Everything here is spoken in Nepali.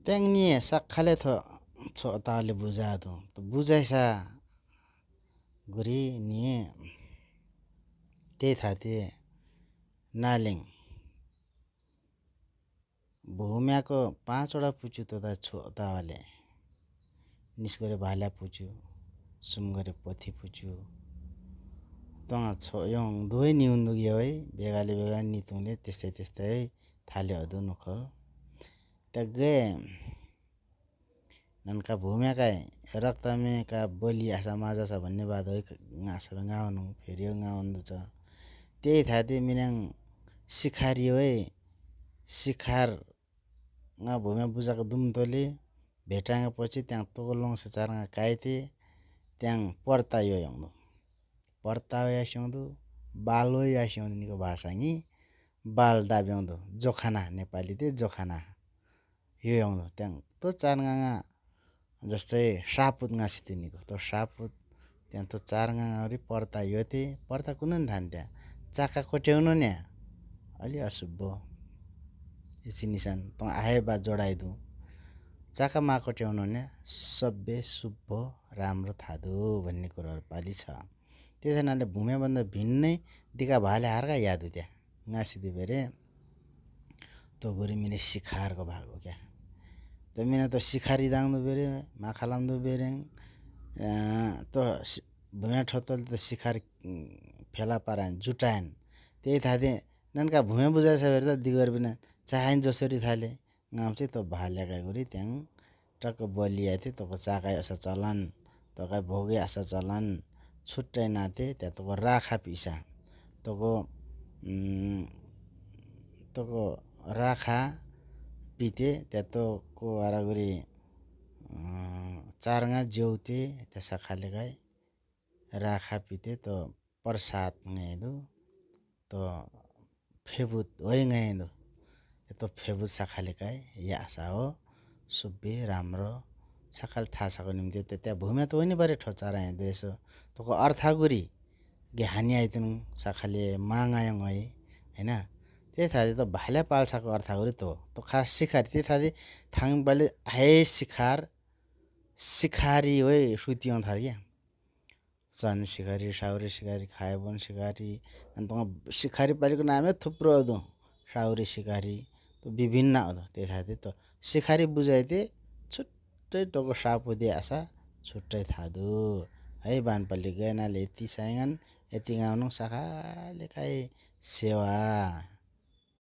땡니 싹칼레 초타ले 부자도 또 부자이사 गुरी नि त्यही थाते नालिङ भूम्याको 5 वटा पुचु त छोताले निस्गरे भाल्या पुचु सुमगरे पोथी पुचु तङ छोयङ दुवै निउन्दु गयो बेगाले बेगा नितुले त्यस्तै थाले अदु नखल तगे ननका भूम्याका रक्तमेका बलि आशा माजा भन्ने बात है ngaसर ngaउनु फेरि ngaउनु छ त्यही थाते मिनाङ सिखारियो सिखार nga भूम्या बुजाको दुमतोले भेटाङ पछि त्यहाँ तोगलोङ सचारङा काइते त्यहाँ पर्ता यो यंदु पर्ता यासंदु बालो यासंदु निको भाषाङी बाल दाब्याउँदो जोखाना नेपाली ते जोखाना यो यंदु त्यहाँ तो चारङा जस्तै सापुत ngaसित निको तो सापुत त्यहाँ तो चारङा गरी पर्ता योते पर्ता कुनन धान्त्या चाका कोट्याउनु न्या अलि अशुभ निशान त आए बा जोडाइदु चाका मा कोट्याउनु न्या सभ्य शुभ राम्रो थादो भन्ने कुराहरु पाली छ त्यसैनाले भूम्या भन्दा भिन्नै दिका भाले हारका याद हुत्या ngaसित बेरे तो गुरी मिने सिखारको भाग हो क्या तो मिने तो सिखारी दाङदु बेरे माखालामदु बेरे तो भूम्या ठोतल तो सिखार फेला पारान जुटायन त्यही थाते ननका भूम्या बुझाछ बेरे त दिगर बिना चाहन जसरी थाले गाउँ चाहिँ त भाल्याका गुरी त्यहाँ टक्क बलिया थिए तको चाकाय असा चलन तका भोगे असा चलन छुट्टै नाते त्यहाँ तको राखा पिसा तको राखा पिते त्यहाँ तको आरागुरी चारङा ज्यौते त्यसा खाले गाय राखा पिते तो प्रसाद ngaidu तो फेबुत होइ ngaidu तो फेबुत साखाले काय या आशा हो सुब्बे राम्रो सकाल थासाको निम्ति त्यहाँ भूम्या त होइन बारे ठचारा हेर्दैछ तको अर्थागुरी गे हानि आइतन साखाले मागायङ हैन त्यही थाले त भाल्या पाल्छाको अर्थागुरी तो खास सिखारी त्यही थाले थाङ बाले हाय सिखारी होइ सुतियौं था क्या सन सिखारी साउरे सिखारी खायबन सिखारी अनि त सिखारी पालेको नामै थुप्रो अदो साउरे सिखारी तो विभिन्न अदो त्यही थाते त सिखारी बुझाइते छुट्टै टको सापु दे आशा छुट्टै थादु है बानपाली गएनाले यति साइगन यति गाउनु सखाले काई सेवा